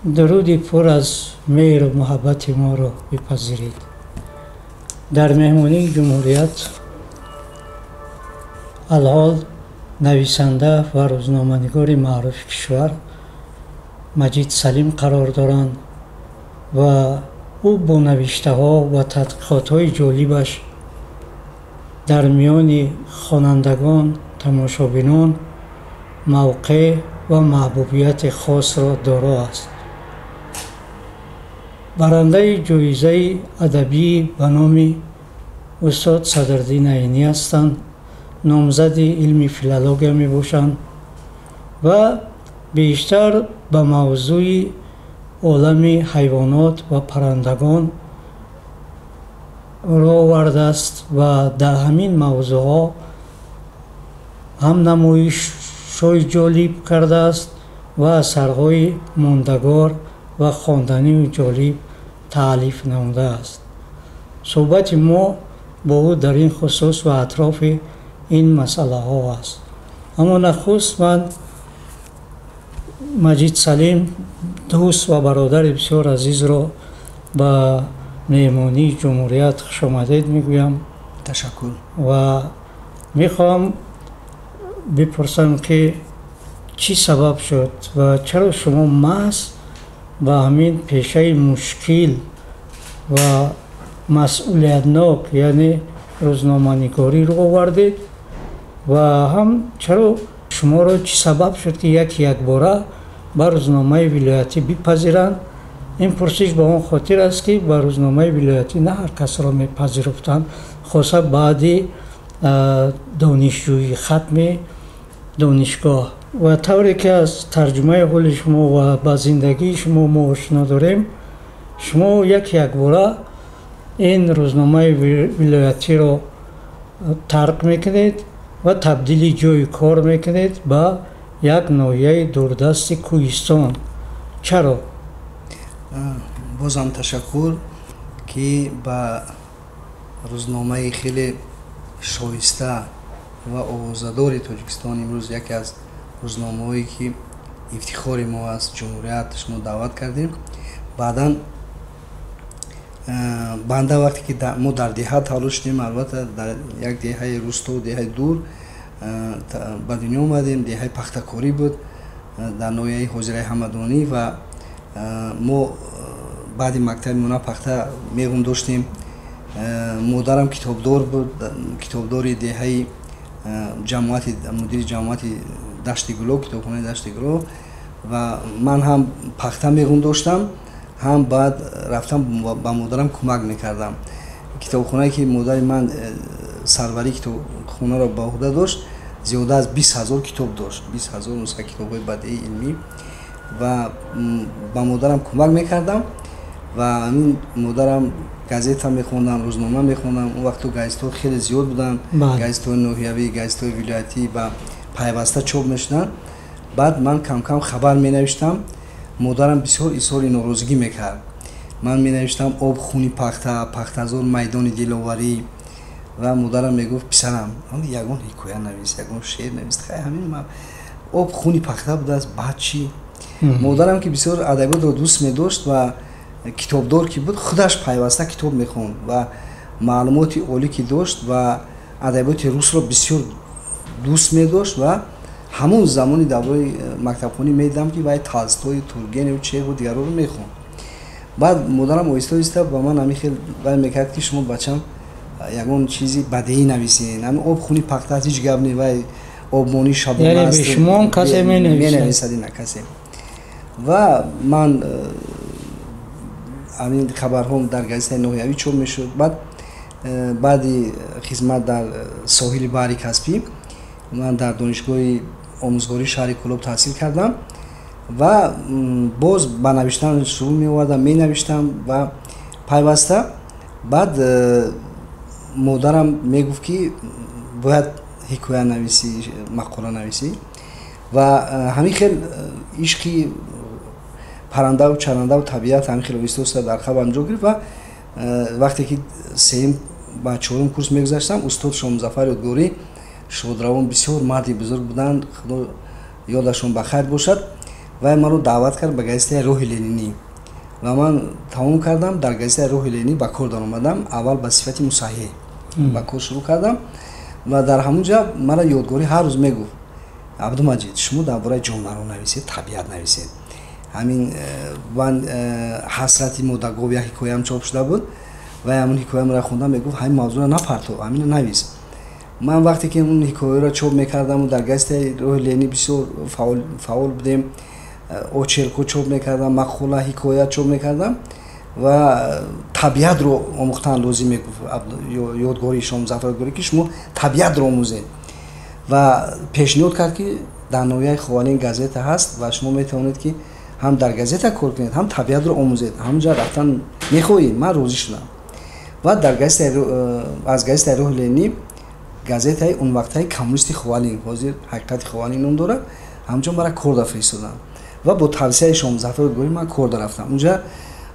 Дуруди пур аз меҳру муҳаббати моро бипазиред. Дар меҳмонии Ҷумҳурият алҳол нависанда ва рӯзноманигори маъруфи кишвар Маҷид Салим қарор доранд ва ӯ бо навиштаҳо ва тадқиқотҳои ҷолибаш дар миёни хонандагон, тамошобинон мавқеъ ва маҳбубияти хосро доро аст. Барандаи ҷоизаи адабӣ ба номи устод Садриддин Айнӣ ҳастанд, номзади илми филология мебошанд ва бештар ба мавзӯи олами ҳайвонот ва паррандагон рӯ овардааст ва дар ҳамин мавзӯъҳо ҳам намоишҳои ҷолиб кардааст ва асарҳои мондагор ва хонданию ҷолиб таълиф намудааст. Суҳбати мо бо ӯ дар ин хусус ва атрофи ин масъалаҳо аст. Аммо нахуст ман Маҷид Салим, дӯст ва бародари бисёр азизро ба меҳмонии Ҷумҳурият хушомадед мегӯям. Ташаккур. Ва мехоҳам бипурсам, ки чӣ сабаб шуд ва чаро шумо маҳз ба ҳамин пешаи мушкил ва масъулиятнок, яъне рӯзноманигорӣ рӯ овардед ва ҳам чаро шуморо чӣ сабаб шуд, ки яки якбора ба рӯзномаи вилоятӣ бипазиранд? Ин пурсиш ба он хотир аст, ки ба рӯзномаи вилоятӣ на ҳар касро мепазируфтанд, хоса баъди донишҷӯӣ, хатми донишгоҳ. Ва тавре ки аз тарҷумаи ҳоли шумо ва ба зиндагии шумо мо ошно дорем, шумо яки якбора ин рӯзномаи вилоятиро тарк мекунед ва табдили ҷойи кор мекунед ба як ноҳияи дурдасти кӯҳистон. Чаро? Бозам ташаккур, ки ба рӯзномаи хеле шоиста ва овозадори Тоҷикистон, имрӯз яке аз рӯзномаҳое ки ифтихори мо аст, Ҷумҳурият, шумо даъват кардем. Баъдан банда вақте ки мо дар деҳа таваллуд шудем, албатта дар як деҳаи русто, деҳаи дур ба дунё омадем. Деҳаи пахтакорӣ буд дар ноҳияи ҳозираи Ҳамадонӣ ва мо баъди мактаби миёна пахта меғум доштем. Модарам китобдор буд, китобдори деҳаи ҷамоати, мудири ҷамоати Дашти Гуло, китобхонаи Дашти Гуло, ва ман ҳам пахта меғум доштам, ҳам баъд рафтам ба модарам кӯмак мекардам. Китобхонае ки модари ман сарварии китобхонаро ба уҳда дошт, зиёда аз 20 000 китоб дошт, 20 000 нусха китобҳои бадеии илмӣ, ва ба модарам кӯмак мекардам. Ва ҳамин модарам газета мехондам, рӯзнома мехондам. Он вақтҳо газетҳо хеле зиёд буданд, газетҳои ноҳиявӣ, газетҳои вилоятӣ ва пайваста чоп мешуданд. Баъд ман камкам хабар менавиштам. Модарам бисёр изҳори норозигӣ мекард. Ман менавиштам: об хуни пахта, пахтазор майдони диловарӣ, ва модарам мегуфт: «Писарам, ягон ҳикоя навис, ягон шеър навис. Хай, ҳамин об хуни пахта будааст, баъд чӣ?» Модарам, ки бисёр адабиётро дӯст медошт ва китобдор ки буд, худаш пайваста китоб мехонд ва маълумоти олӣ ки дошт ва адабиёти русро бисёр дӯст медошт, ва ҳамон замони давраи мактабхонӣ медидам, ки вай Толстой, Тургенев, Чехов, дигарро мехонд. Баъд модарам оҳиста оҳиста ба ман ҳамин хел вай мекард, ки шумо, бачам, ягон чизи бадеӣ нависен, ҳамин об хуни пахта аст, ҳеҷ гап не, вай обмонӣ шабона аст. Касе менависад, ина касе. Ва ман ҳамин хабарҳо дар газетаи ноҳиявӣ чоп мешуд. Баъд баъди хизмат дар соҳили баҳри Каспӣ ман дар донишгоҳи омӯзгории шаҳри Кӯлоб таҳсил кардам ва боз ба навиштан шурӯъ меовардам, менавиштам ва пайваста. Баъд модарам мегуфт, ки бояд ҳикоя нависӣ, мақола нависӣ, ва ҳамин хел ишқи паррандаву чарандаву табиат ҳамин хел оҳиста оҳиста дар қалбам ҷо гирифт. Ва вақте ки сеюм ба чорум курс мегузаштам, устод Шомузафар Ёдгорӣ, шодравон, бисёр марди бузург буданд, Худо ёдашон ба хайр бошад. Вай маро даъват кард ба газетаи «Роҳи Ленинӣ» ва ман тамом кардам, дар газетаи «Роҳи Ленинӣ» ба кор даромадам. Аввал ба сифати мусаҳҳиҳ ба кор шурӯъ кардам ва дар ҳамон ҷа мара Ёдгорӣ ҳар рӯз мегуфт: «Абдумаҷид, шумо дар бораи ҷонварон нависед, табиат нависед». Ҳамин ман «Ҳасрати модагов» як ҳикояам чоп шуда буд ва ҳамон ҳикоямро хонда мегуфт: «Ҳамин мавзӯъро напартов, ҳаминро навис». Ман вақте ки он ҳикояро чоп мекардаму дар газетаи «Роҳи Ленинӣ» бисёр фаъол будем, очеркҳо чоп мекардам, мақола, ҳикоя чоп мекардам ва табиатро омӯхтан лозим, мегуфт Ёдгори, Шомзафар Ёдгорӣ, ки шумо табиатро омӯзед. Ва пешниҳод кард, ки дар ноҳияи Ховалинг газета ҳаст ва шумо метавонед, ки ҳам дар газета кор кунед, ҳам табиатро омӯзед, ҳамонҷа рафтан мехоҳӣ? Ман розӣ шудам ва дар аз газетаи «Роҳи Ленинӣ» газетаи он вақтаи «Коммунисти Ховалинг», ҳозир «Ҳақиқати Ховалинг» ном дорад, ҳамҷо мара корда фиристоданд ва бо тавсияи Шомзафар Ёдгорӣ ман корда рафтам. Унҷа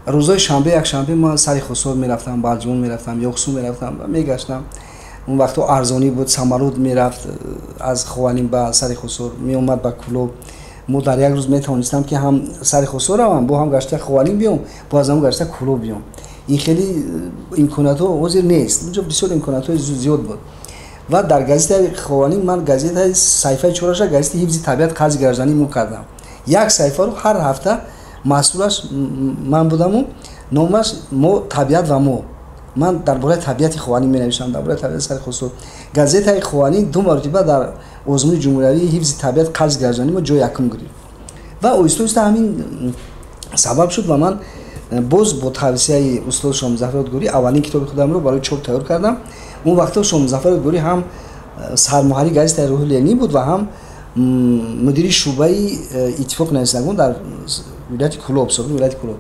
рӯзои шанбе, якшанбе ман сари Хусор мерафтам, Балҷувон мерафтам, Ёқсу мерафтам ва мегаштам. Он вақтҳо арзонӣ буд, самолёт мерафт аз Ховалинг ба сари Хусор, меомад ба Кӯлоб. Мо дар як рӯз метавонистам, ки ҳам сари Хусор равам, бо ҳам гашта Ховалинг биём, бо аз ҳам гашта Кӯлоб биём. Ин хеле имкониятҳо ҳозир нест. Унҷо бисёр имкониятҳои зиёд буд ва дар газетаи Ховалинг ман газетаи саҳифаи чораша газетаи «Ҳифзи табиат қарзи гражданӣ» мо кардам. Як саҳифаро ҳар ҳафта масъулаш ман будаму номаш «Мо, табиат ва мо». Ман дар бораи табиати Ховалинг менавиштам, дар бораи табиати сари Хусор. Газетаи Ховалинг ду маротиба дар озмуни ҷумҳуриявии «Ҳифзи табиат қарзи гражданӣ» мо ҷои якум гирифт ва оҳиста оҳиста ҳамин сабаб шуд ва ман боз бо тавсияи устод Шомзафар Ёдгорӣ аввалин китоби худамро барои чоп тайёр кардам. Он вақтҳо Шомзафар Ёдгорӣ ҳам сармуҳаррири газетаи «Роҳи Ленинӣ» буд ва ҳам мудири шӯъбаи Иттифоқи нависандагон дар вилояти Кӯлоб, собиқ вилояти Кӯлоб.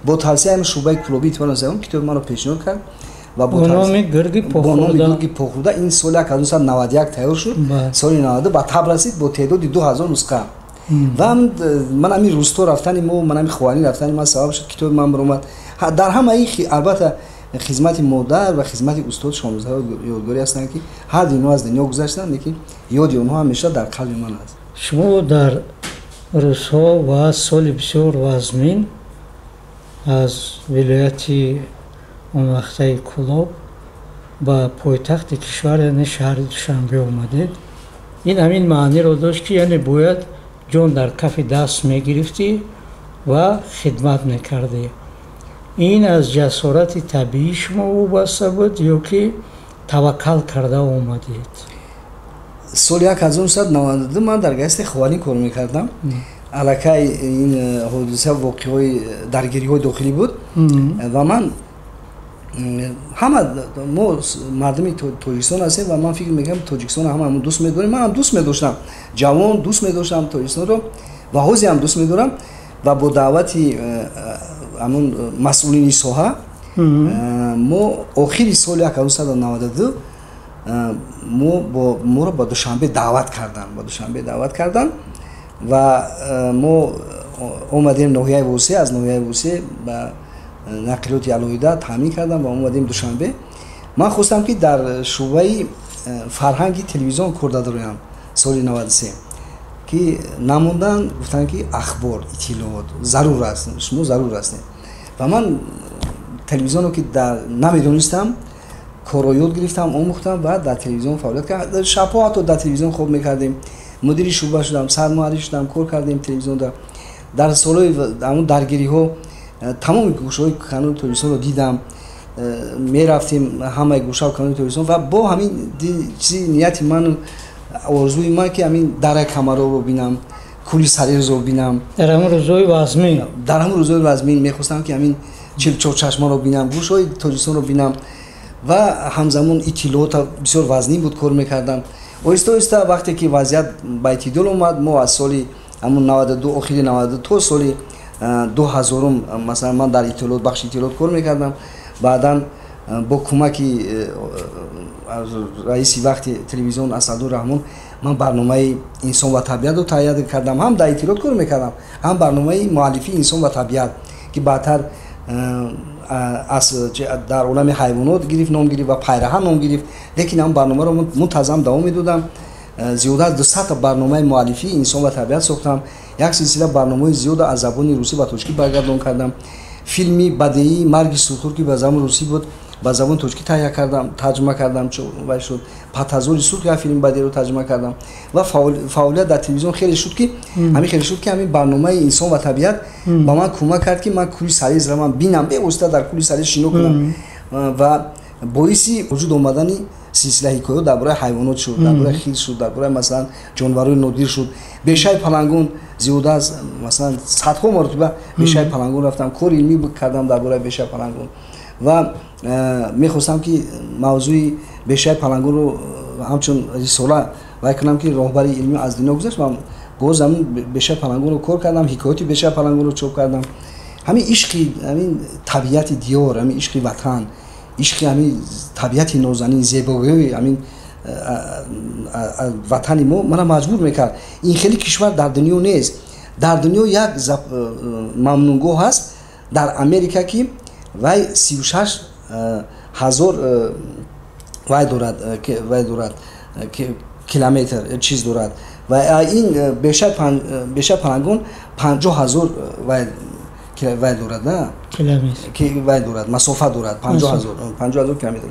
Бо тавсияи ҳамин шӯъбаи Кӯлоби Иттифоқи нависандагон китоби маро пешниҳод кард ва бо номи «Гурги Похӯрда». «Гурги Похӯрда». Ин соли 1991 тайёр шуд, соли 92 ба таб расид бо теъдоди 2000 нусха. Ва ман ҳамин рӯсто рафтани мо, ман ҳамин Ховалинг рафтани ман сабаб шуд, китоби ман баромад. Дар ҳамаи албатта хизмати модар ва хизмати устод Шомзафар Ёдгорӣ ҳастанд, ки ҳар ду инҳо аз дунё гузаштанд, лекин ёди онҳо ҳамеша дар қалби ман аст. Шумо дар рӯзҳо ва соли бисёр вазмин аз вилояти он вақтаи Кӯлоб ба пойтахти кишвар, яъне шаҳри Душанбе омадед. Ин ҳамин маъниро дошт, ки яъне бояд ҷон дар кафи даст мегирифтӣ ва хидмат мекардӣ. Ин аз ҷасорати табиии шумо вобаста буд ё ки таваккал карда омадед? Соли 1992 ман дар газетаи Ховалинг кор мекардам. Аллакай ин ҳодиса, воқеаҳои даргириҳои дохилӣ буд ва ман ҳама мо мардуми Тоҷикистон ҳастем ва ман фикр мекунам, Тоҷикистон ҳама дӯст медорем. Манам дӯст медоштам, ҷавон дӯст медоштам Тоҷикистонро ва ҳозир ҳам дӯст медорам. Ва бо даъвати ҳамун масъулини соҳа мо охири соли 1992 мо моро ба Душанбе даъват карданд, ба Душанбе даъват карданд ва мо омадем ноҳияи Восе. Аз ноҳияи Восе ба нақлиёти алоҳида таъмин кардам ва омадем Душанбе. Ман хостам, ки дар шӯъбаи фарҳанги телевизион кор дароям соли 93, ки намондан, гуфтанд, ки ахбор, иттилоот зарур аст, шумо зарур ҳастед. Ва ман телевизионро ки намедонистам, корро ёд гирифтам, омӯхтам ва дар телевизион фаъолият кардам. Шабҳо ҳатто дар телевизион хоб мекардем. Мудири шӯъба шудам, сармуҳаррир шудам, кор кардем телевизионда. Дар солҳои ҳамун даргириҳо тамоми гӯшаҳои канори Тоҷикистонро дидам. Мерафтем ҳамаи гӯшаву канори Тоҷикистон ва бо ҳамин чизи нияти ман, орзуи ман, ки ҳамин дараи Камароро бинам, кӯли Сарезро бинам. Дар ҳамун рӯзҳои вазмин. Дар ҳамун рӯзҳои вазмин мехостам, ки ҳамин Чилчорчашмаро бинам, гӯшаҳои Тоҷикистонро бинам ва ҳамзамон иттилоота бисёр вазнин буд, кор мекардам. Оҳиста оҳиста вақте ки вазъият ба эътидол омад, мо аз соли ҳамун 92, охири 92 то соли 2000-ум, масалан, ман дар иттилоот, бахши иттилоот кор мекардам. Баъдан бо кӯмаки раиси вақти телевизион Асадур Раҳмон ман барномаи «Инсон ва табиатро» таҳия кардам. Ҳам дар иттилоот кор мекардам, ҳам барномаи муаллифии «Инсон ва табиат», ки баъдтар дар олами ҳайвонот гирифт, ном гирифт ва «Пайраҳа» ном гирифт. Лекин ҳам барномаро мунтазам давом медодам. Зиёда аз 200 барномаи муаллифии «Инсон ва табиат» сохтам. Як силсила барномаҳои зиёда аз забони русӣ ба тоҷикӣ баргардон кардам. Филми бадеии «Марги сурхур», ки ба забони русӣ буд, ба забони тоҷикӣ таҳия кардам, тарҷума кардам, вай шуд. «Патазори сурх», як филми бадеиро тарҷума кардам. Ва фаъолият дар телевизион хеле шуд, ки ҳамин хеле шуд, ки ҳамин барномаи «Инсон ва табиат» ба ман кӯмак кард, ки ман кӯли Сализро ман бинам, бевосита дар кӯли Сализ шино кунам, ва боиси вуҷуд омадани силсила ҳикоят дар бораи ҳайвонот шуд, дар бораи хирс шуд, дар бораи, масалан, ҷонварои нодир шуд. Бешаи Палангон, зиёда аз, масалан, садҳо маротиба бешаи Палангон рафтам, кори илмӣ кардам дар бораи бешаи Палангон ва мехостам, ки мавзӯи бешаи Палангонро ҳамчун рисола вай кунам, ки роҳбари илмӣ аз дунё гузашт ва боз ҳамин бешаи Палангонро кор кардам, ҳикояти бешаи Палангонро чоп кардам. Ҳамин ишқи ҳамин табиати диёр, ҳамин ишқи ватан, ишқи ҳамин табиати нозанин, зебогии ҳамин ватани мо мана маҷбур мекард. Ин хеле кишвар дар дунё нест. Дар дунё як мамнуъгоҳ ҳаст дар Америка, ки вай 36 000 вай дорад, километр чиз дорад, ва ин бешаи Палангон 50 000 вай дорад, на вай дорад, масофа дорад, 50 000 километр.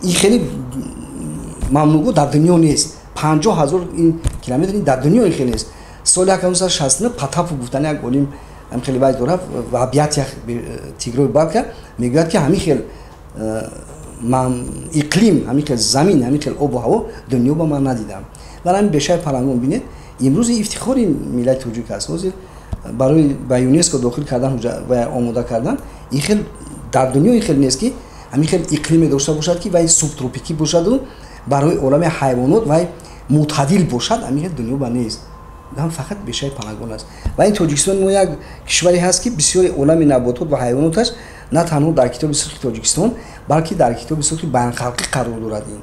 Ин хеле мамнуъгоҳ дар дунё нест. 50 000 ин километр дар дунё ин хеле нест. Соли 1969 Потапов гуфтани як олим ҳам хеле вай дорад, в объятиях тигровой балки мегӯяд, ки ҳамин хел иқлим, ҳамин хел замин, ҳамин хел обу ҳаво дунё ба ман надидам. Вале ҳамин бешаи Палангон, бинед, имрӯз ифтихори миллати тоҷик аст. Ҳозир барои ба ЮНЕСКО дохил кардан ва омода кардан. Ин хел дар дунё ин хел нест, ки ҳамин хел иқлиме дошта бошад, ки вай субтропикӣ бошаду барои олами ҳайвонот вай мӯътадил бошад. Ҳамин хел дунё ба нест, ҳам фақат бешаи Палангон аст. Ва ин Тоҷикистони мо як кишваре ҳаст, ки бисёри олами наботот ва ҳайвоноташ на танҳо дар Китоби сурхи Тоҷикистон, балки дар Китоби сурхи байналхалқӣ қарор дорад, ин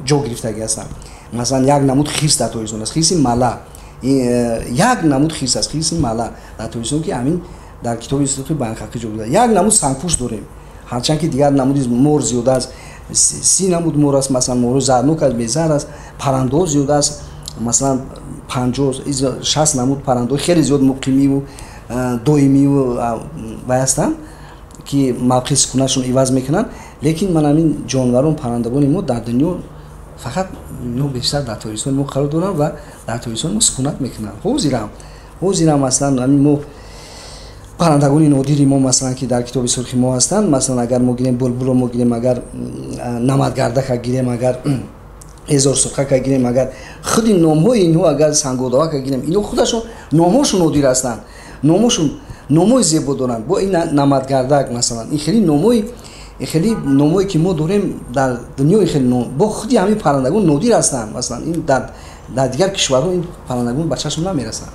ҷо гирифтагӣ ҳастанд. Масалан, як намуд хирс дар Тоҷикистон аст, хирси мала. Як намуд хирс аст, хирси мала дар Тоҷикистон, ки ҳамин дар Китоби сурхи байналхалқӣ ҷо гирифта. Як намуд сангпӯш дорем, ҳарчанд ки дигар намуди мор зиёда аст, 30 намуд мор аст, масалан, морҳои заҳрнок аст, безаҳр аст, паррандаҳо зиёда аст, масалан, 50-60 намуд паррандаҳо хеле зиёд муқимиву доимиву вай ҳастанд, ки мавқеи сукунатшон иваз мекунанд. Лекин ман ҳамин ҷонварон, паррандагони мо дар дунё фақат инҳо бештар дар Тоҷикистони мо қарор доранд ва дар Тоҷикистони мо сукунат мекунанд. Ҳозирам, масалан, ҳамин мо паррандагони нодири мо, масалан, ки дар Китоби сурхи мо ҳастанд, масалан, агар мо гирем булбулро, мо гирем, агар намадгардака гирем, агар ҳезорсурхака гирем, агар худи номҳои инҳо, агар сангодовака гирем, инҳо худашон номҳошон нодир ҳастанд, номҳошон номҳои зебо доранд. Бо ин намадгардак, масалан, ин хеле номҳои, хеле номҳое ки мо дорем дар дунёи, хеле ном бо худи ҳамин паррандагон нодир ҳастанд. Масалан, ин дар дигар кишварҳо ин паррандагон ба чашм намерасанд.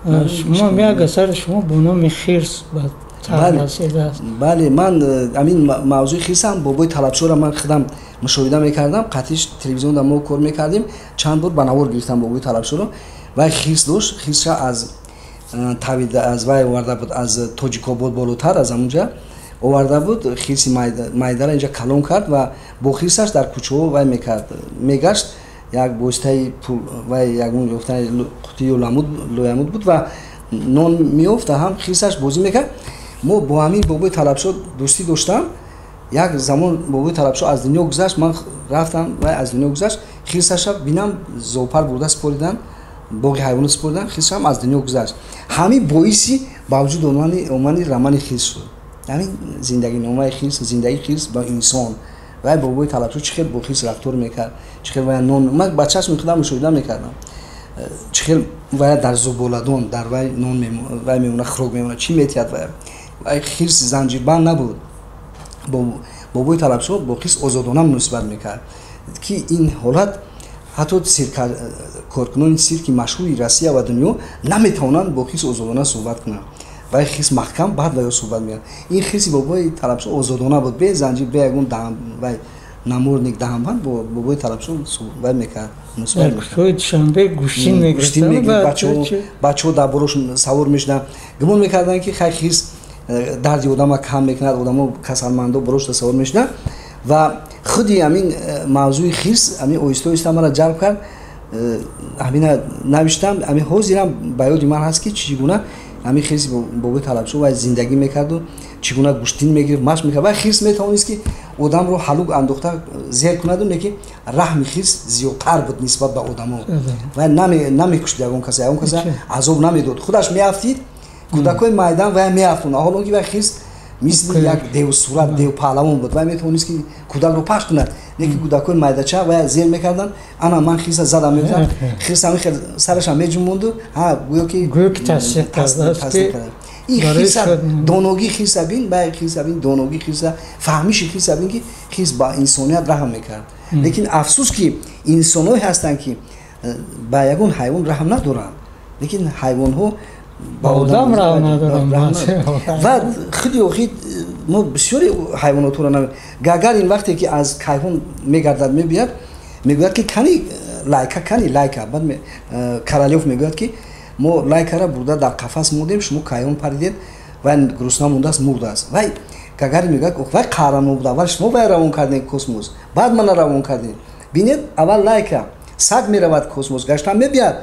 Шумо як асари шумо бо номи «Хирс» ба расидааст. Бале, ман ҳамин мавзӯи хирсам, бобои Талабшоро ман худам мушоҳида мекардам, қатиш телевизионда мо кор мекардем, чанд бор ба навор гирифтам бобои Талабшоро. Вай хирс дошт, хирсша аз тавида, аз вай оварда буд, аз Тоҷикобод болотар, аз ҳамунҷа оварда буд. Хирси майдара инҷа калон кард ва бо хирсаш дар кӯчаҳо вай мекард, мегашт. Як воситаи пул вай ягон ёфтани қутию лоямуд буд ва нон меёфт, ҳам хирсаш бозӣ мекард. Мо бо ҳамин бобои Талабшо дӯстӣ доштам. Як замон бобои Талабшо аз дунё гузашт, ман рафтам, вай аз дунё гузашт, хирсаша бинам, зоопарк бурда супоридан, боғи ҳайвонот супоридан, хирсашам аз дунё гузашт. Ҳамин боиси ба вуҷуд омадани романи «Хирс» шуд. Ҳамин зиндагиномаи хирс, зиндагии хирс ба инсон, вай бобои Талабшо чӣ хел бо хирс рафтор мекард, чӣ хел вай нон, ман ба чашми худам мушоҳида мекардам, чӣ хел вай дар зуболадон дар вай нон вай мемона, хӯрок мемона, чӣ метиҳад вай. Вай хирс занҷирбанд набуд. Бобои Талабшо бо хирс озодона муносибат мекард, ки ин ҳолат ҳатто коркунони сирки машҳури Россия ва дунё наметавонанд бо хирс озодона суҳбат кунанд. Вай хирс маҳкам баъд ваё суҳбат мекард. Ин хирси бобои Талабшо озодона буд, бе занҷир, бе ягон вай намордник, даҳанбанд бо бобои Талабшо вай мекард. Душанбе гӯштин. Мегирифт, бачаҳо дар борошон савор мешуданд, гумон мекарданд, ки хай, хирс дарди одама кам мекунад, одамо касалмандо борошда савор мешуданд. Ва худи ҳамин мавзӯи хирс ҳамин оҳиста оҳиста маро ҷалб кард. Ҳамина навиштам, ҳамин ҳозирам ба ёди ман ҳаст, ки чӣ гуна ҳамин хирси бобои Талабшо вай зиндагӣ мекарду, чӣ гуна гӯштин мегирифт, машқ мекард. Вай хирс метавонист, ки одамро ҳалук андохта зер кунаду, лекин раҳми хирс зиёдтар буд нисбат ба одамо. Вай намекушт ягон каса, ягон каса азоб намедод, худаш меафтид, кӯдакҳои майдан вай меафтонд. Ҳолон ки вай хирс мисли як девсурат, девпаҳлавон буд, вай метавонист, ки кӯдакро пахш кунад, лекин кӯдакҳои майдача вай зер мекарданд. Ана ман хирса задам, мегуфтам, хирс ҳамин хел сарашам меҷунбонду, ҳа, гӯё ки гӯё ки тасдиқ кардааст, ки ин хирса доногии хирса бин, бай хирса бин, доногии хирса, фаҳмиши хирса бин, ки хирс ба инсоният раҳм мекард. Лекин афсӯс, ки инсонҳое ҳастанд, ки ба ягон ҳайвон раҳм надоранд, лекин ҳайвонҳо ба одам раҳм надоранд. Ва худи охир мо бисёри ҳайвонотро на. Гагарин вақте ки аз кайҳон мегардад, мебиёд, мегӯяд, ки кани Лайка, кани Лайка? Баъд Королёв мегӯяд, ки мо Лайкара бурда дар қафас мондем, шумо кайҳон паридед, вай гурусна мондааст, мурдааст. Вай Гагарин мегӯяд: вай қаҳрамон буд, аввал шумо вай равон кардем космос, баъд мана равон кардем. Бинед, аввал Лайка, саг меравад космос, гаштан мебиёд,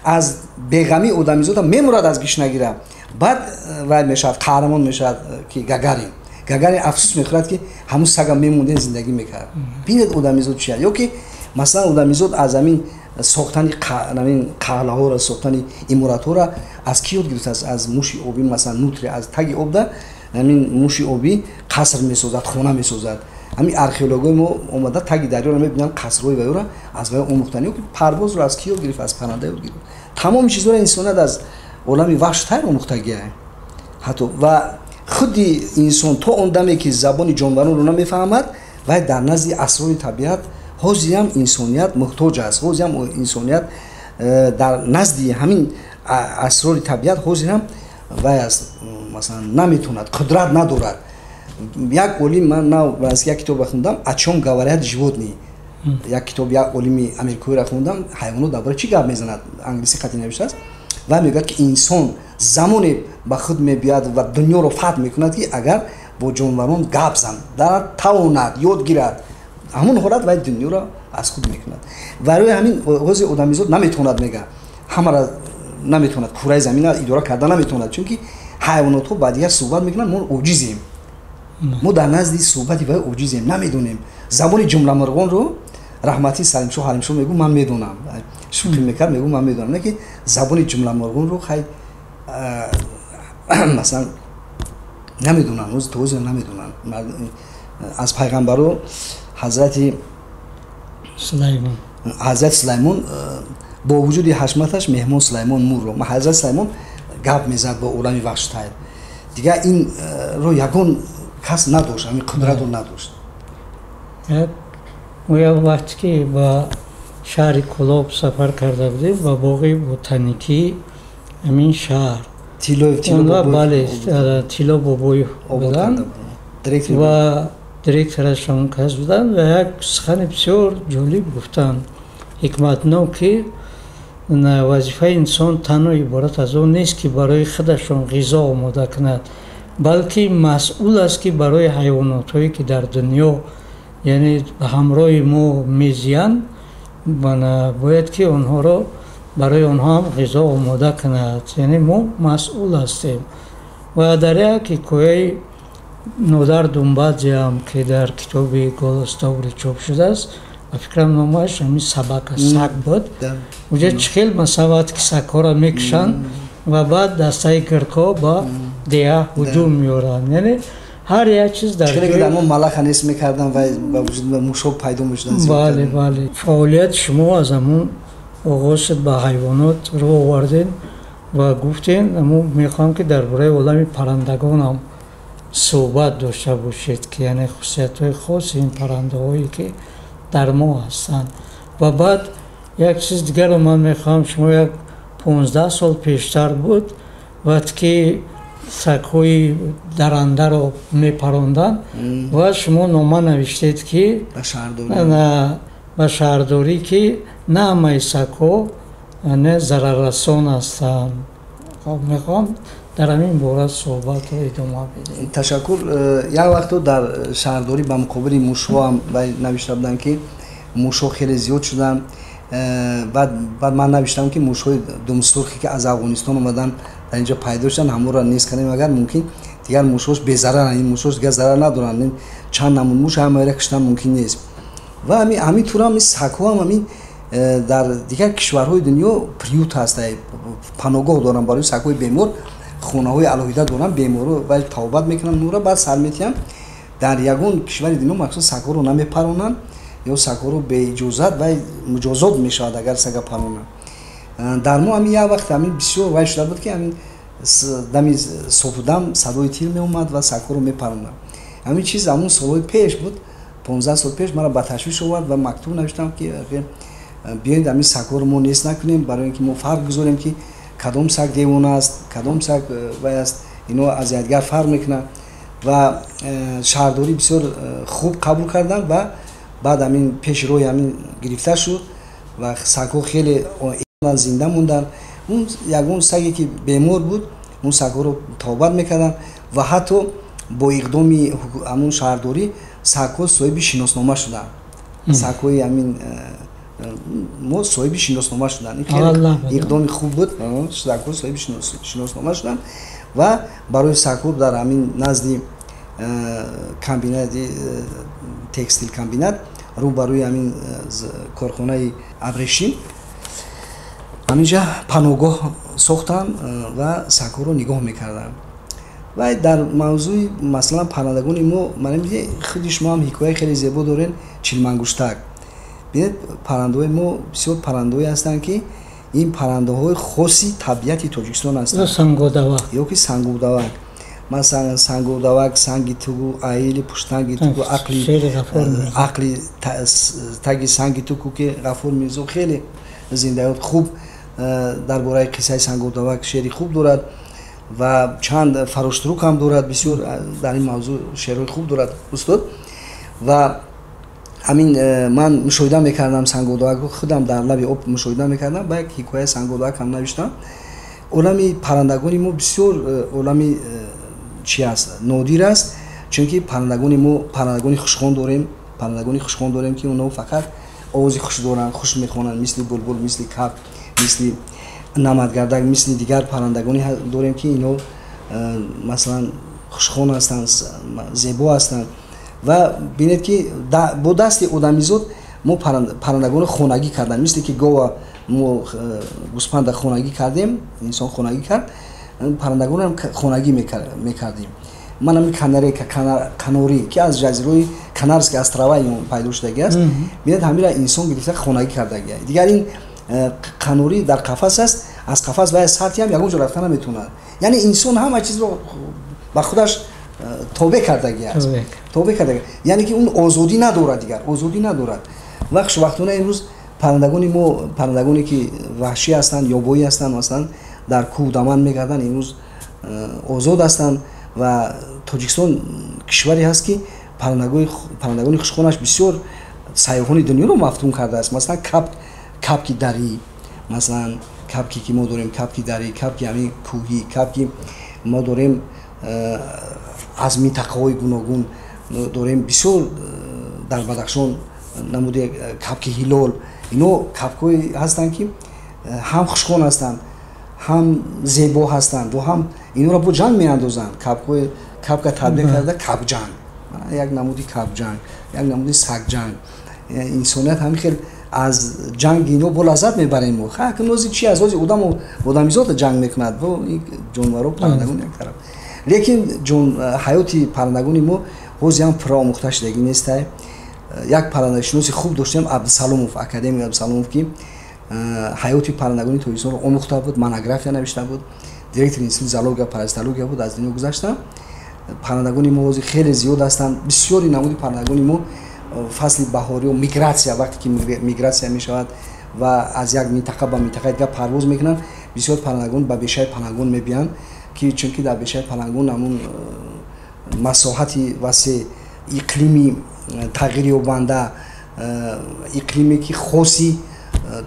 аз беғамии одамизода мемурад аз гишнагира, баъд вай мешавад, қаҳрамон мешавад, ки Гагарин. Гагарин афсӯс мехӯрад, ки ҳамун сага мемонден, зиндагӣ мекард. Бинед, одамизод чия. Ё ки масалан одамизод аз ҳамин сохтани ҳамин қалъаҳоро, сохтани иморатҳоро аз кӣ ёд гирифтааст? Аз муши обӣ, масалан нутрия, аз таги обда ҳамин муши обӣ қаср месозад, хона месозад. Ҳамин археологои мо омада таги дарёро мебинанд, қасрҳои вайёро аз вай омӯхтан. Ё ки парвозро аз кӣ ёд гирифт? Аз парранда ёд гирифт. Тамоми чизҳоро инсоният аз олами ваҳш тайр омӯхтагия. Ҳатто ва худи инсон то он даме ки забони ҷонваронро намефаҳмад, вай дар назди асрори табиат ҳозирам инсоният муҳтоҷ аст. Ҳозирам инсоният дар назди ҳамин асрори табиат ҳозирам вай аст, масалан, наметавонад, қудрат надорад. Як олим, ман нав як китобро хондам, «О чём говорят животные», як китоб як олими америкоиро хондам, ҳайвонот дар бораи чӣ гап мезанад, англиси хати навиштааст. Ва мегӯяд, ки инсон замоне ба худ мебиёяд ва дунёро фатҳ мекунад, ки агар бо ҷонварон гап зан тавонад, ёд гирад, ҳамон ҳолат вай дунёро аз худ мекунад. Барои ҳамин ҳозир одамизод наметавонад, мега, ҳамара наметавонад, кураи замина идора карда наметавонад, чунки ҳайвонотҳо ба дигар суҳбат мекунанд, мо оҷизем, мо дар назди суҳбати вай оҷизем, намедонем забони ҷумламурғонро. Раҳматӣ Салимшо Ҳалимшо мегӯ, ман медонам, шӯхӣ мекард, мегӯ, ман медонам, не ки забони ҷумламурғонро хай масалан намедонам, то ҳозир намедонам. Аз пайғамбаро ҳазрати Сулаймон. Ҳазрати Сулаймон бо вуҷуди ҳашматаш меҳмон Сулаймон мурро, ҳазрати Сулаймон гап мезад бо олами ваҳшу тайр. Дигар инро ягон кас надошт, ҳамин қудратро надошт. Мо як вақте ки ба шаҳри Кӯлоб сафар карда будем, ба боғи ботаникии ҳамин шаҳр, бале, Тилло Бобоев буданд ва директораш он кас буданд ва як сухани бисёр ҷолиб гуфтанд, ҳикматнок, ки вазифаи инсон танҳо иборат аз он нест, ки барои худашон ғизо омода кунад, балки масъул аст, ки барои ҳайвонотҳое, ки дар дунё, яъне ба ҳамроҳи мо мезиянд, бояд ки онҳоро, барои онҳо ҳам ғизо омода кунад, яъне мо масъул ҳастем. Ва дар як ҳикояи Нодар Думбадзеам, ки дар китоби «Голос Таврии» чоп шудааст, ба фикрам, номаш ҳамин «Собака», саг буд, уҷа чӣ хел масалан вақте ки сагҳоро мекушанд ва баъд дастаи гиркҳо ба деҳа ҳуҷум меоранд, яъне ҳар як чиз дар мо малаха нест мекардан ва ба вуҷуд мушҳо пайдо мешуданд. Бале, фаъолияти шумо аз ҳамун оғоз шуд, ба ҳайвонот рӯ овардем ва гуфтем, мо мехоҳам, ки дар бораи олами паррандагонам суҳбат дошта бошед, ки яъне хусусиятҳои хоси ин паррандаҳое, ки дар мо ҳастанд. Ва баъд як чиз дигарро ман мехоҳам, шумо як 15 сол пештар буд, вақте ки сагҳои дарандаро мепаронданд ва шумо нома навиштед, ки ба шаҳрдорӣ, ки на ҳамаи сагҳо не зараррасон ҳастанд. Мехоҳам дар ҳамин бора суҳбатро идома бидиҳем. Ташаккур. Як вақто дар шаҳрдорӣ ба муқобили мушҳо ҳам навишта буданд, ки мушҳо хеле зиёд шуданд. Баъд ман навиштам, ки мушҳои думсурхе, ки аз Афғонистон омадан, дар инҷо пайдо шуданд, ҳамонро нест кардем. Агар мумкин, дигар мушҳош безараранд, ин мушҳош дигар зарар надоранд. Чанд намуд муш ҳамаро куштан мумкин нест. Ва ҳамин тур ҳам сагҳо ҳам ҳамин дар дигар кишварҳои дунё приют ҳаст, паноҳгоҳ доранд барои сагҳои бемор, хонаҳои алоҳида доранд, беморро ва табобат мекунанд, нура баъд сар метиҳанд. Дар ягон кишвари дунё махсус сагҳоро намепаронанд ё сагҳоро беиҷозат ва муҷозот мешавад, агар сага паронанд. Дар мо ҳамин як вақт ҳамин бисёр вай шуда буд, ки ҳамин дами субҳдам садои тир меомад ва сагҳоро мепаронанд. Ҳамин чиз ҳамун солҳои пеш буд, 15 сол пеш, маро ба ташвиш овард ва мактуб навиштам, ки биёед, ҳамин сагҳоро мо нест накунем, барои ин ки мо фарқ гузорем, ки кадом саг девона аст, кадом саг вай аст, ино аз якдигар фарқ мекунанд. Ва шаҳрдорӣ бисёр хуб қабул карданд ва баъд ҳамин пеши роҳи ҳамин гирифта шуд ва сагҳо хеле зинда монданд. Он ягон саге, ки бемор буд, он сагҳоро табобат мекарданд ва ҳатто бо иқдоми ҳамун шаҳрдорӣ сагҳо соҳиби шиноснома шуданд. Сагҳои ҳамин мо соҳиби шиноснома шуданд. Иқдоми хуб буд. Сагҳо соҳиби шиноснома шуданд ва барои сагҳо дар ҳамин назди комбинати текстил, комбинат, рӯ ба рӯи ҳамин корхонаи абрешим, ҳаминҷа паноҳгоҳ сохтанд ва сагҳоро нигоҳ мекарданд. Ва дар мавзӯи, масалан, паррандагони мо, худи шумо ҳам ҳикояи хеле зебо дорен, Чилмангуштак. Бинед, паррандаҳои мо бисёр паррандаҳое ҳастанд, ки ин паррандаҳои хоси табиати Тоҷикистон ҳастанд. Сангодавак. Ё ки сангодавак, масалан, сангодавак, санги тугу, аили пуштанги тугу, ақли таги санги тугу, ки Ғафур Мирзо хеле зиндаёд хуб дар бораи қиссаи сангодавак шеъри хуб дорад ва чанд фароштрук ҳам дорад, бисёр дар ин мавзӯъ шеърҳои хуб дорад устод. Ва ҳамин ман мушоҳида мекардам сангодавакро, худам дар лаби об мушоҳида мекардам ба як ҳикояи сангодавак ҳам навиштам. Олами паррандагони мо бисёр олами чи аст, нодир аст, чунки паррандагони мо паррандагони хушхон дорем, паррандагони хушхон дорем, ки онҳо фақат овози хуш доранд, хуш мехонанд, мисли булбул, мисли кабк, мисли намадгардак, мисли дигар паррандагоне дорем, ки инҳо масалан хушхон ҳастанд, зебо ҳастанд. Ва бинед, ки бо дасти одамизод мо паррандагонро хонагӣ кардам, мисли ки гова мо гӯспанда хонагӣ кардем, инсон хонагӣ кард, паррандагонам хонагӣ мекардем. Ман ҳамин канарейка, канорӣ, ки аз ҷазираҳои Канарские острова пайдо шудагӣ аст, бинед, ҳамира инсон гирифта хонагӣ кардагӣ. Дигар ин канорӣ дар қафас аст, аз қафас вай сатҳи ҳам ягон ҷо рафта наметавонад. Яъне инсон ҳама чизро ба худаш тобеъ кардагӣ аст, тобеъ кардагӣ, яъне ки он озодӣ надорад, дигар озодӣ надорад. Ва хушбахтона имрӯз паррандагони мо, паррандагоне ки ваҳшӣ ҳастанд, ёбоӣ ҳастанд, масалан, дар кӯҳ даман мегарданд, имрӯз озод ҳастанд. Ва Тоҷикистон кишваре ҳаст, ки паррандагони хушхонаш бисёр сайёҳони дунёро мафтун кардааст. Масалан, кабки дарӣ, масалан, кабке ки мо дорем, кабки дарӣ, кабки ҳамин кӯҳӣ, кабки мо дорем аз минтақаҳои гуногун дорем, бисёр дар Бадахшон намуди кабки ҳилол. Ино кабкҳое ҳастанд, ки ҳам хушхон ҳастанд, ҳам зебо ҳастанд ва ҳам инора бо ҷанг меандозанд. Кабкҳои кабка таблиғ карда, кабҷанг, як намуди кабҷанг, як намуди сагҷанг. Инсоният ҳамин хел аз ҷанги ино бо лаззат мебарем. Мо ҳакнози чи аст? Ози одаму одамизода ҷанг мекунад бо ҷонваро, паррандагон як тараф. Лекин ҳаёти паррандагони мо ҳозир ҳам пурра омӯхта шудагӣ нестай. Як паррандашиноси хуб доштем, Абдусаломов, академик Абдусаломов, ки ҳаёти паррандагони Тоҷикистонро омӯхта буд, монография навишта буд, директори институти зоология, паразитология буд, аз дунё гузашта. Паррандагони мо ҳозир хеле зиёд ҳастанд. Бисёри намуди паррандагони мо фасли баҳориё мигратсия, вақте ки мигратсия мешавад ва аз як минтақа ба минтақаи дигар парвоз мекунанд, бисёр паррандагон ба бешаи Палангон мебиёнд, ки чунки дар бешаи Палангон ҳамун масоҳати васеъ, иқлими тағйирёбанда, иқлиме ки хоси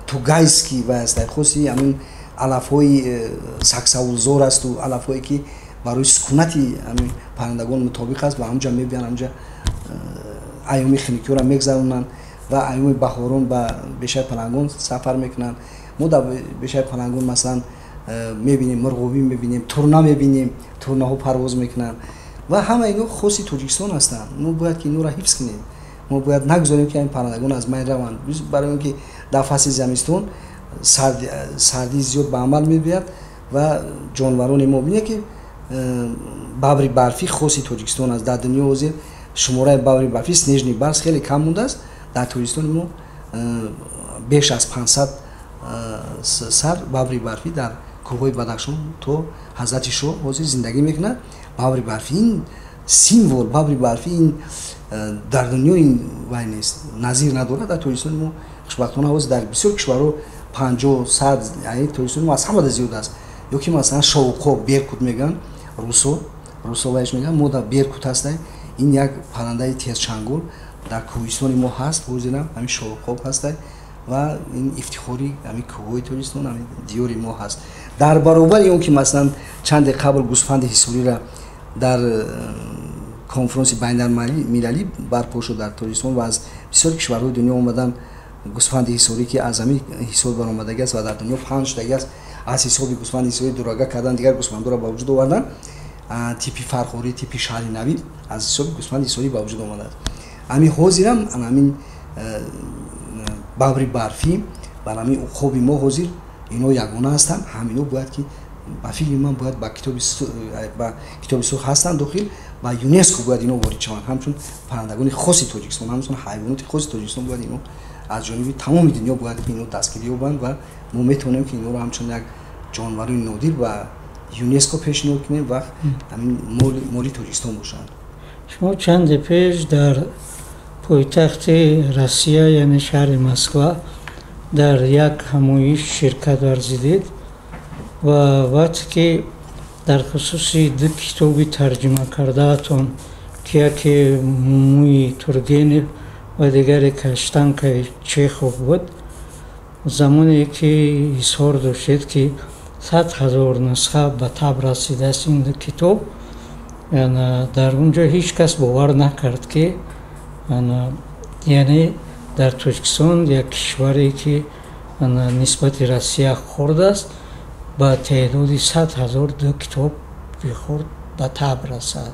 тугайский вай аст, хоси ҳамин алафҳои саксавулзор асту алафҳое ки барои сукунати ҳамин паррандагон мутобиқ аст, ва ҳамҷа мебиёнд, ҳамҷа айёми хунукиёро мегзаронанд. ва айёми баҳорон ба бешаи Палангон сафар мекунанд. Мо дар бешаи Палангон масалан мебинем, мурғобӣ мебинем, турна мебинем, турнаҳо парвоз мекунанд ва ҳама ино хоси Тоҷикистон ҳастанд. Мо бояд ки инора ҳифз кунем, мо бояд нагузорем ки ин паррандагон аз байн раванд, барои он ки дар фасли замистон сардии зиёд ба амал мебиёяд ва ҷонварони мо бинед ки бабри барфӣ хоси Тоҷикистон аст. Дар дунё ҳозир шумораи бабри барфӣ, снежный барс, хеле кам мондааст. Дар Тоҷикистони мо беш аз 500 сар бабри барфӣ дар кӯҳҳои Бадахшон то Ҳазрати Шоҳ ҳозир зиндагӣ мекунад. Бабри барфӣ ин символ, бабри барфӣ ин дар дунё ин вай нест, назир надорад. Дар Тоҷикистони мо хушбахтона ҳозир дар бисёр кишварҳо 50, 100, яъне Тоҷикистони мо аз ҳамада зиёд аст. Ё ки масалан шовуқоб, беркут мегӯянд русо, вайш мегӯянд, мо дар беркут ҳастай. Ин як паррандаи тезчангул дар кӯҳистони мо ҳаст, ҳозирам ҳамин шовуқоб ҳастай ва ин ифтихори ҳамин кӯҳҳои Тоҷикистон, ҳамин диёри мо ҳаст. Дар баробари он ки масалан чанде қабл гӯсфанди ҳисориро дар конфронси байналмилалӣ барпо шуд дар Тоҷикистон ва аз бисёр кишварҳои дунё омадан гӯсфанди ҳисорӣ ки аз ҳамин ҳисор баромадагӣ аст ва дар дунё паҳн шудагӣ аст, аз ҳисоби гӯсфанди ҳисорӣ дурага кардан дигар гӯсфандоро ба вуҷуд овардан, типи Фархорӣ, типи шаҳри навӣ аз ҳисоби гӯсфанди ҳисорӣ ба вуҷуд омадааст. Ҳамин ҳозирам ҳамин бабри барфӣ бар ҳамин уқоби мо ҳозир ино ягона ҳастанд. Ҳамино бояд ки ба фикри ман бояд ба китоби сурх ҳастанд дохил, ба ЮНЕСКО бояд ино ворид шаванд, ҳамчун паррандагони хоси Тоҷикистон, ҳамчун ҳайвоноти хоси Тоҷикистон бояд ино аз ҷониби тамоми дунё бояд ки ино дастгирӣ ёбанд ва мо метавонем ки инора ҳамчун як ҷонварони нодир ба ЮНЕСКО пешниҳод кунем ва ҳамин моли Тоҷикистон бошанд. Шумо чанде пеш дар пойтахти Россия, яъне шаҳри Москва, дар як ҳамоиш ширкат варзидед ва вақте ки дар хусуси ду китоби тарҷима кардаатон, ки яке Мумуи Тургенев ва дигаре Каштанкаи Чехов буд, замоне ки изҳор доштед ки 100 000 нусха ба таб расидааст ин ду китоб, дар он ҷо ҳеҷ кас бовар накард ки яъне дар Тоҷикистон, як кишваре ки нисбати Россия хурд аст, ба теъдоди 100 000 ду китоб бихурд ба таб расад.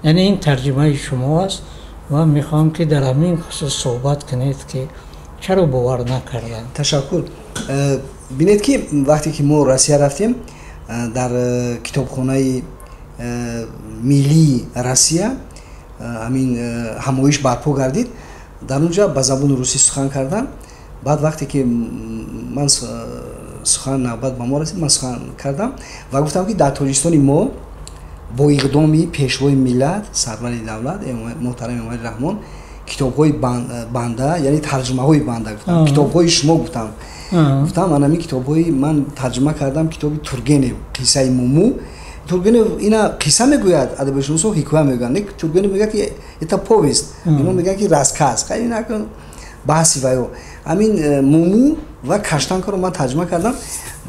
Яъне ин тарҷимаи шумо аст ва мехоҳам ки дар ҳамин хусус суҳбат кунед ки чаро бовар накарданд. Ташаккур. Бинед ки вақте ки мо Россия рафтем, дар китобхонаи миллии Россия ҳамин ҳамоиш барпо гардид. Дар он ҷо ба забони русӣ сухан кардам. Баъд вақте ки ман сухан навбат ба мо расид, ман сухан кардам ва гуфтам ки дар Тоҷикистони мо бо иқдоми пешвои миллат, сарвари давлат муҳтарам Эмомалӣ Раҳмон, китобҳои банда, яъне тарҷумаҳои банда гуфтам, китобҳои шумо гуфтам, гуфтам ана ҳамин китобҳои ман тарҷума кардам, китоби Тургенев қиссаи Муму. Тургенев ина қисса мегӯяд, адабиётшиносо ҳикоя мегӯянд. Тургенев мегӯяд ки это повесть, ино мегӯянд ки рассказ. Баҳси ваё ҳамин Муму ва Каштанкаро ман тарҷума кардам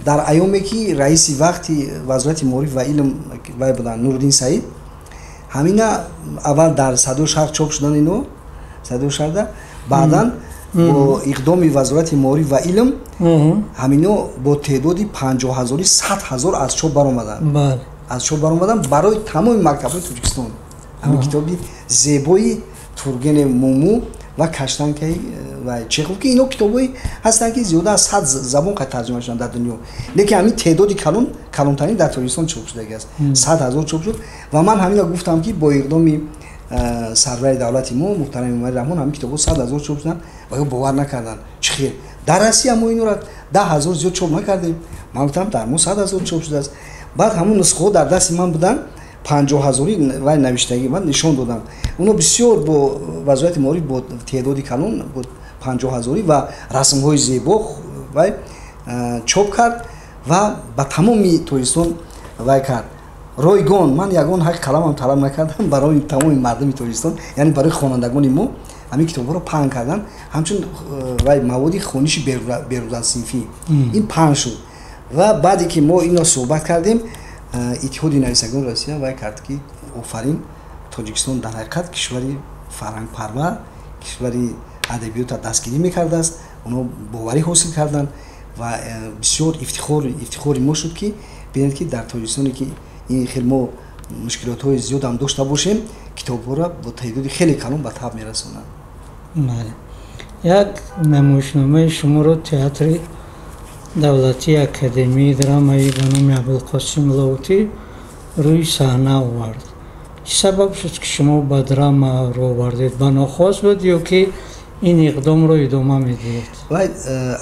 дар айёме ки раиси вақти вазорати маориф ва илм вай буданд, Нуриддин Саид. Ҳамина аввал дар Садои Шарқ чоп шудан, ино Садои Шарқда, баъдан бо иқдоми вазорати маориф ва илм ҳамино бо теъдоди 50 000, 100 000 аз чоп баромаданд, аз чоп баромаданд барои тамоми мактабҳои Тоҷикистон. Ҳамин китоби зебои Тургенев Муму ва Каштанкаи ва Чехов, ки ино китобҳое ҳастанд ки зиёда аз 100 забон қад тарҷума шуданд дар дунё, лекин ҳамин теъдоди калон, калонтарин дар Тоҷикистон чоп шудагӣ аст, 100 000 чоп шуд. Ва ман ҳамина гуфтам ки бо иқдоми сарвари давлати мо муҳтарам Эмомалӣ Раҳмон ҳамин китобҳо 100 000 чоп шуданд ва ё бовар накарданд. Чӣ хел дар Россия мо инора 10 000 зиёд чоп накардем? Ман гуфтам дар мо 100 000 чоп шудааст. Баъд ҳамон нусхаҳо дар дасти ман буданд, 50 000 вай навиштагӣ ман нишон додам. Оно бисёр бо вазорати маориф бо теъдоди калон, бо 50 000 ва расмҳои зебо вай чоп кард ва ба тамоми Тоҷикистон вай кард ройгон. Ман ягон ҳаққи қаламам талаб накардам, барои тамоми мардуми Тоҷикистон, яъне барои хонандагони мо ҳамин китобҳоро паҳн кардан ҳамчун вай маводи хониши берузасинфӣ ин паҳн шуд. Ва баъде ки мо инро суҳбат кардем, Иттиҳоди нависандагони Россия вай кард ки офарин, Тоҷикистон дар ҳақиқат кишвари фарҳангпарвар, кишвари адабиётро дастгирӣ мекардааст, онҳо боварӣ ҳосил карданд ва бисёр ифтихори мо шуд, ки бинед, ки дар Тоҷикистоне, ки ин хел мо мушкилотҳои зиёдам дошта бошем, китобҳоро бо теъдоди хеле калон ба таб мерасонанд. Як намоишномаи шуморо театри давлатии академияи драмаи ба номи Абулқосим Лоҳутӣ рӯи саҳна овард. Чӣ сабаб шуд, ки шумо ба драма рӯ овардед? Ба нохост буд ё ки ин иқдомро идома медиҳед? Вай,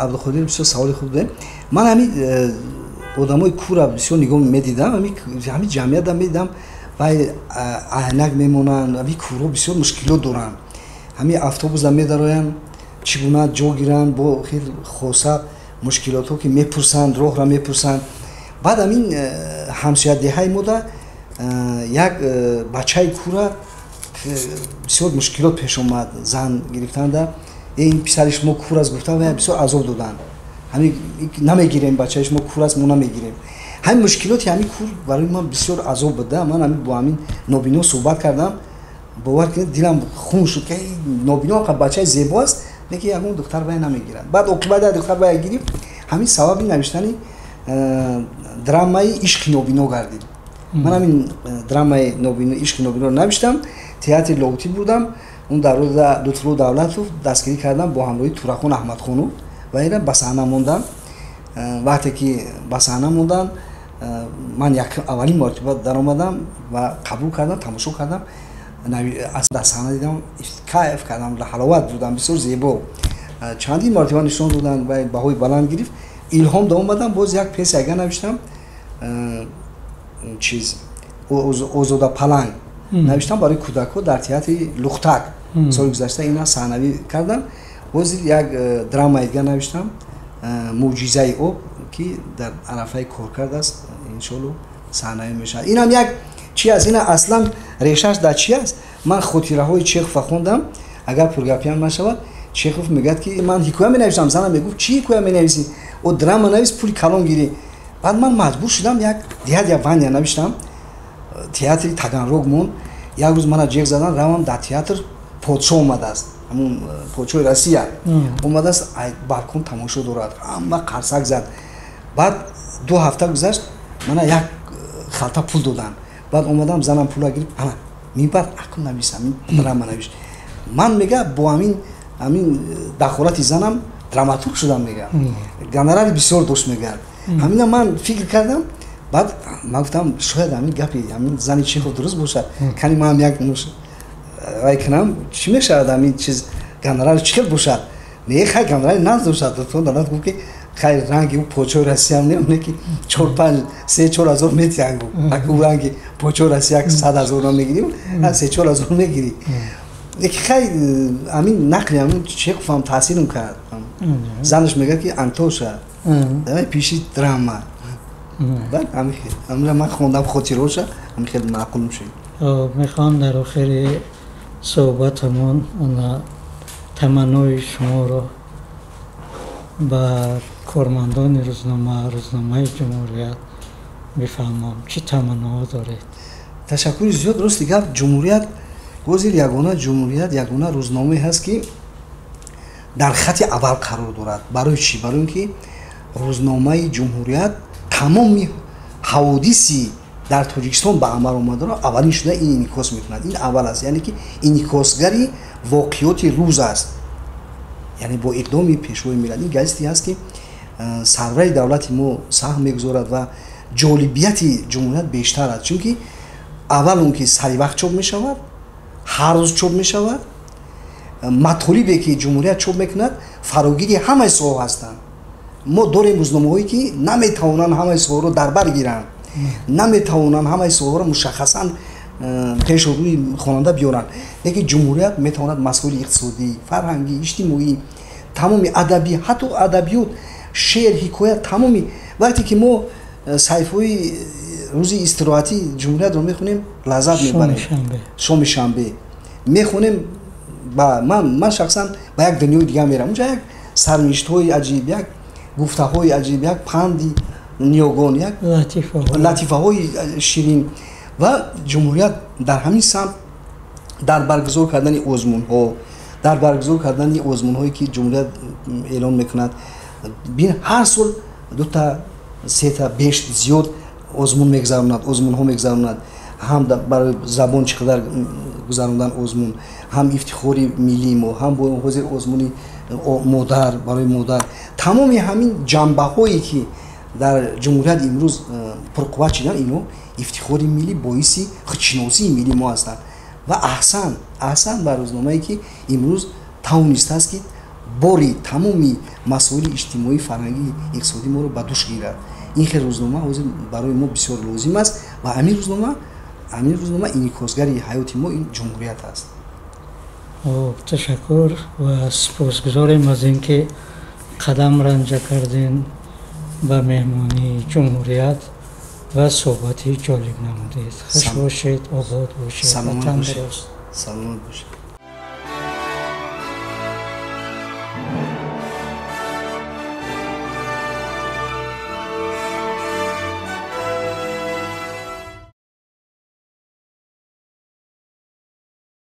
Абдуқодир, бисёр саволи хуб додем. Ман ҳамин одамои кура бисёр нигоҳ медидам, ҳамин ҷамъиятам медидам, вай айнак мемонанд, ҳамин курҳо бисёр мушкилот доранд. Ҳамин автобуса медароянд, чӣ гуна ҷо гиранд, бо хел хоса мушкилотҳо, ки мепурсанд, роҳро мепурсанд. Баъд ҳамин ҳамсоядеҳаи мода як бачаи кура бисёр мушкилот пеш омад зан гирифтанда. Ин писари шумо кур аст, гуфта, ва бисёр азоб доданд. Ҳамин намегирем, бачаи шумо кур аст, мо намегирем. Ҳамин мушкилоти ҳамин кур барои ман бисёр азоб буда. Ман ҳамин бо ҳамин нобино суҳбат кардам, бовар кунед, дилам хун шуд, ки нобино бачаи зебо аст, лекин ягон духтар вай намегирад. Баъд оқибат як духтар вай гирифт. Ҳамин сабаби навиштани драмаи ишқи нобино гардид. Ман ҳамин драмаи ишқи нобиноро навиштам, театри Лоҳутӣ бурдам. Он дар рӯза Лутфулло Давлатов дастгирӣ кардам бо ҳамроҳии Турахон Аҳмадхонов ва ина ба саҳна мондам. Вақте ки ба саҳна мондам, ман аввалин маротиба даромадам ва қабул кардам, тамошо кардам. Дар саҳна дидам, кайф кардам, ҳаловат будам, бисёр зебо. Чандин маротиба нишон доданд ва баҳои баланд гирифт. Илҳом да омадам, боз як пьеса ага навиштам, чиз Озода паланг навиштам барои кӯдакҳо дар театри Лухтак. Соли гузашта ина саҳнавӣ кардам. Боз як драмаи дигар навиштам, Мӯъҷизаи об, ки дар арафаи коркард аст, иншоалло саҳнавӣ мешавад. Инам як чи аст, ина аслан решааш дар чи аст? Ман хотираҳои Чехова хондам, агар пургапиам нашавад. Чехов мегӯяд, ки ман ҳикоя менависам, занам мегуфт, чӣ ҳикоя менависӣ? О, драма навис, пули калон гирӣ. Баъд ман маҷбур шудам, як Дядя Ваня навиштам, театри Таганрог монд. Як рӯз мана ҷеғ задан, равам дар театр, подшо омадааст, ҳамун подшои Россия омадааст, балкон тамошо дорад, ҳама қарсак зад. Баъд 2 ҳафта гузашт, мана як халта пул доданд. Баъд омадам, занам пула гирифт, ана минбаъд акун нависам, драма навиш. Ман мега бо ҳамин дахолати занам драматург шудам, мега гонорари бисёр дошт, мега. Ҳамина ман фикр кардам. Баъд ман гуфтам, шояд ҳамин гапи ҳамин зани Чехов дуруст бошад, кани ман як вай кунам, чӣ мешавад, ҳамин чиз гонорари чӣ хел бошад? Не, хай, гонорари наз дошад. Давлат гуфт, ки хай, ранги ӯ подшои Россиям не, не ки чор панҷ 3-4 ҳазор метиҳанд, гуфт. Аку ранги подшои Россия 100 000 намегирим, 3-4 ҳазор мегирӣ. Леки хай, ҳамин нақли ҳамин Чеховам таъсирм кард. Занаш мегӯяд, ки Антоша, давай пиши драма. Баъд ҳамин ман хондам хотироша, ҳамин хеле маъқул мешуд. Мехоҳам дар охири суҳбатамон таманнои шуморо ба кормандони рӯзномаи Ҷумҳурият бифаҳмам. Чӣ таманноҳо доред? Ташаккури зиёд. Рости гап, Ҷумҳурият ҳозир ягона ҷумҳурият, ягона рӯзномае ҳаст, ки дар хати аввал қарор дорад. Барои чӣ? Барои ин ки рӯзномаи Ҷумҳурият тамоми ҳаводиси дар Тоҷикистон ба амал омадаро аввалин шуда ин инъикос мекунад. Ин аввал аст, яъне ки инъикосгари воқеоти рӯз аст, яъне бо иқдоми Пешвои миллат ин газете ҳаст, ки сарвари давлати мо саҳм мегузорад ва ҷолибияти Ҷумҳурият бештар аст, чунки аввал он ки сари вақт чоп мешавад, ҳар рӯз чоп мешавад. Матолибе ки Ҷумҳурият чоп мекунад, фарогири ҳамаи соҳа ҳастанд. Мо дорем рӯзномаҳое, ки наметавонанд ҳамаи соҳаро дар бар гиранд, наметавонанд ҳамаи соҳаро мушаххасан пешу рӯи хонанда биёранд, лекин Ҷумҳурият метавонад масоили иқтисодӣ, фарҳангӣ, иҷтимоӣ, тамоми адабӣ, ҳатто адабиёт, шеър, ҳикоя, тамоми. Вақте ки мо саҳифаҳои рӯзи истироҳатии Ҷумҳуриятро мехонем, лаззат мебарем. Шоми шанбе мехонем, ман шахсан ба як дунёи дигар мерам. Унҷа як сарнавиштҳои аҷиб, як гуфтаҳои аҷиб, як панди ниёгон, як латифаҳои ширин. Ва Ҷумҳурият дар ҳамин самт, дар баргузор кардани озмунҳо, Дар баргузор кардани озмунҳое, ки ҷумҳурият эълон мекунад, бин, ҳар сол дута, сета, беш зиёд озмун мегузаронад, озмунҳо мегузаронад. Ҳам барои забон чӣ қадар гузарондан озмун, ҳам ифтихори миллии мо, ҳам ҳозир озмуни модар, барои модар. Тамоми ҳамин ҷанбаҳое, ки дар ҷумҳурият имрӯз пурқувват шидан, ино ифтихори миллӣ, боиси худшиносии миллии мо ҳастанд. Ва аҳсан, аҳсан ба рӯзномае, ки имрӯз тавонистааст, ки бори тамоми масоили иҷтимоӣ, фарҳангӣ, иқтисодии моро ба душ гирад. Ин хел рӯзнома ҳозир барои мо бисёр лозим аст ва ҳамин рӯзнома инъикосгари ҳаёти мо, ин ҷумҳурият аст. Ташаккур ва сипосгузорем аз ин ки қадам ранҷа кардем ба меҳмонии ҷумҳурият ва суҳбати ҷолиб намудед. Хуш бошед, обод бошед. Саломат бошед.